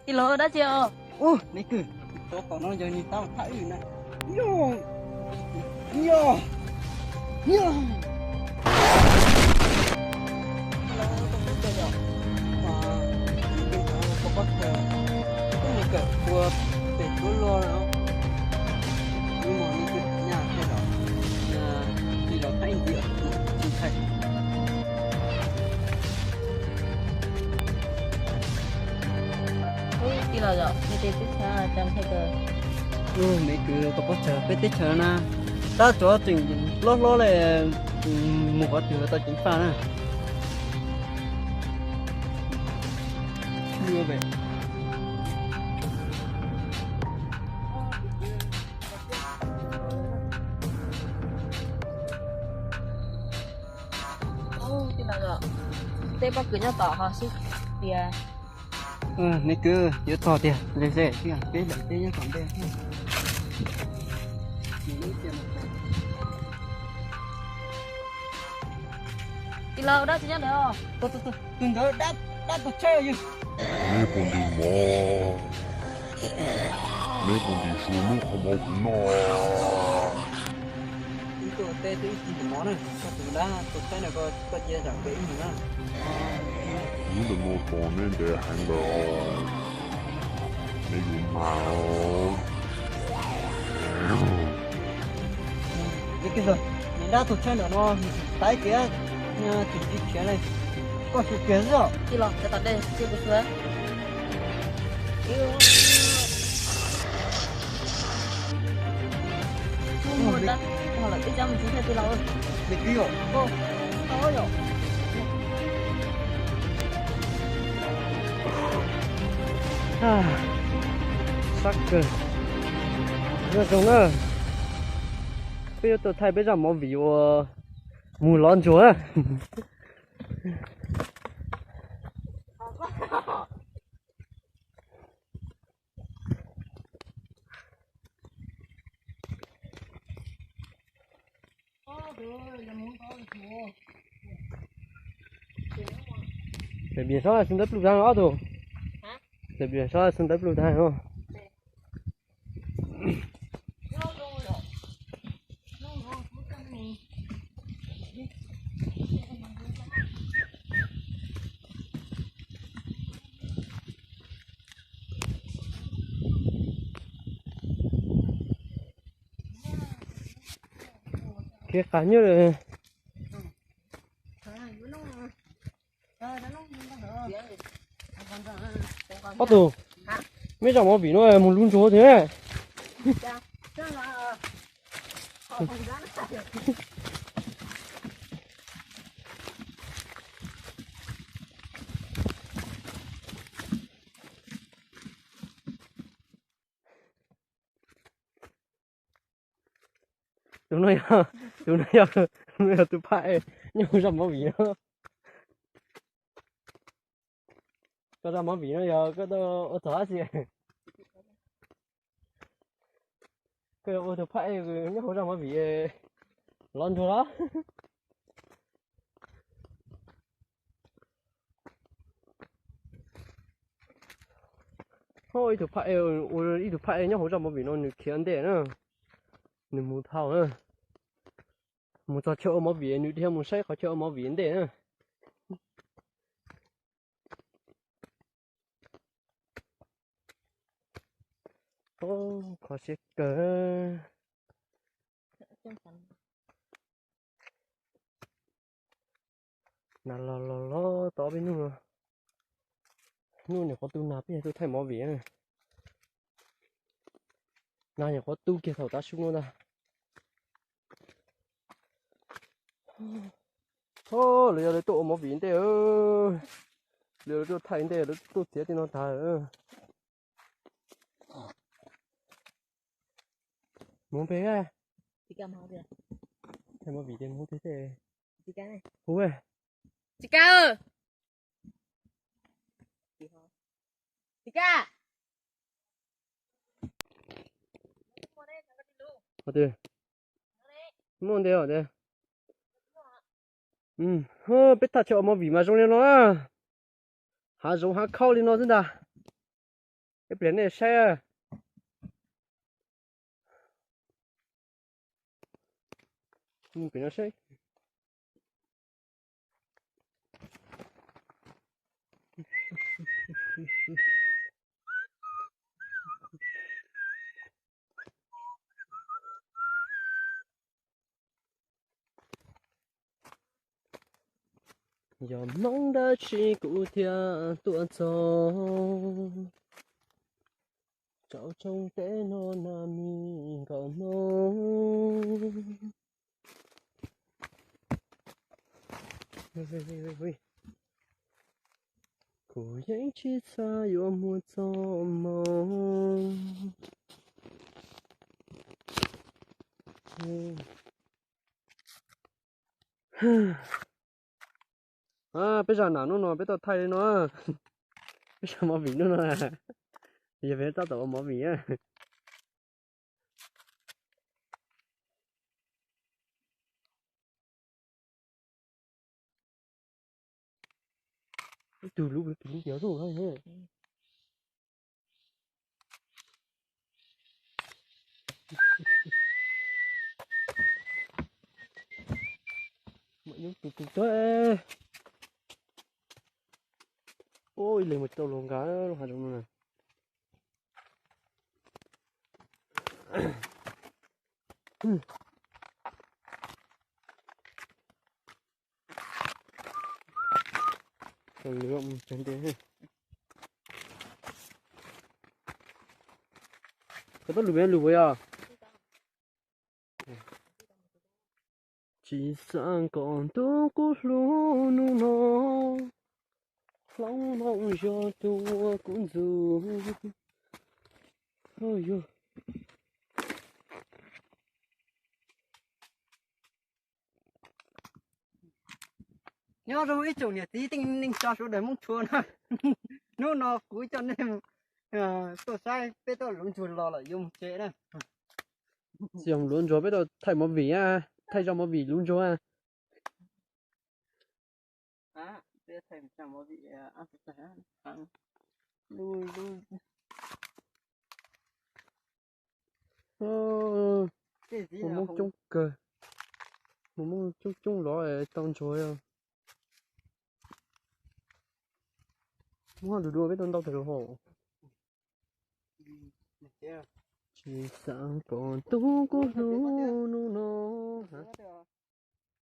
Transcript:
Tij laug, dab tsi os? Ub, me kwv, tus tom no yog nws tau thab wb na. Yog, yog, yog. Tij laug, yog nej tej teb chaws tau ntshe kawg. Me kwv, koj paub tsawg peb teb chaws na, tab tsuav tseem hlob hlob li, mus qhov twg tau ceev faj na. Tij laug, tej pob kws nyob tom ho sib tias. Me kwv, yuav txog tiag, peb lawm peb nyob tom ntej. Tij laug, dab tsi nyob ntawd? Tus ntawd dab tug tshaj yog. Neb puas ntim mov? Neb puas ntim su muab qhov mov kuv noj? Ib tug teb twb ib tug mov na, koj tus dab tug tshaj no koj cia zam kev ib mus na. Hnub ntawm no tos neb ntev heev lawm os, neb yuav mag os. Nws dab tug tshaj ntawm no, taiv kiag, tsis tsis khiav li, koj xyuas kiag xwb os. Tij laug, sawv tom dej, tij laug, kuv xyuas. Mus dab, mus lawm, peb cov mus tsis thiaj tij laug. Sab kawg. Nyob zoo na, peb yuav tuaj thaij peb zaj movie uas mus lov ntsuag. Tawm pem saib xwb ntawd pluj tag ob tug. Tawm pem saib xwb ntawd pluj tag no. Kev qab nyob. Ob tug, meb zaj movie no mus lov ntsuag thiab. Tus no yog, tus no yog, tus no yog tus phaj nyob hauv zaj movie no. Koj zaj movie no yog koj tuaj ua txog dab tsi? Koj ua tus phaj nyob hauv zaj movie lov ntsuag los? Ib tug phaj, ua ib tug phaj nyob hauv zaj movie no nws khiav ntej na. Nws mus dhau na. Mus txog chaw ua movie nws dhia mus saib qhov chaw ua movie ntej na. Kho siab kawg. Nas los los los tau ob peb hnub no. Hnub nyuam qhuav tu nag peb yog tuaj thaij movie na. Nag nyuam qhuav tu kiag thaum tav su no ntag. Lawv yog lawv tuaj ua movie ntej, lawv yog lawv tuaj thaij ntej, lawv tuaj txiav tej no tag. Mus pem, thaij movie ces mus pem tej. Hu, Tsis Ka, Tsis Ka. Muaj ntev os. Peb tham tsis ua movie mas zoo li no, hav zoov hav khaub li no xwb ntag. Ib pliag nej saib. Yog hmoov dab tsi kuv thiaj tuaj txog rau tsoom teb no na mi nkauj hmoob. Kuv yeej tsis xav yuav muaj txoj hmoov. Peb zaj nam hnub no peb tau thaij li no, peb zaj movie hnub no, yog peb tab tom ua movie. Ib tug lub pim tiag lub. Mam yob tus tus tuag. Ua ib leeg mus tau los nqa lub hav zoov no na. Koj tuaj lus, lus puas yog? Tsis xav kom ntuj kub hlub hnub no, hloov hloov zog tuaj kuv ntxub. Nyob zoo ib tsoom niam txiv tej neej tsa sawv daws Hmoob tshua na. Hnub no kuv coj nej tuaj saib peb tuaj luv ntsuag los lawm yuav mus tsev na. Tsis yog luv ntsuag, peb tau thaij movie, thaij zaj movie luv ntsuag. Mus Hmoob coob kawg, mus Hmoob coob coob los tau ntsuag. Muab dua dua peb tau ntau tag hos. Tsis xav kom ntuj kub hlub hnub no.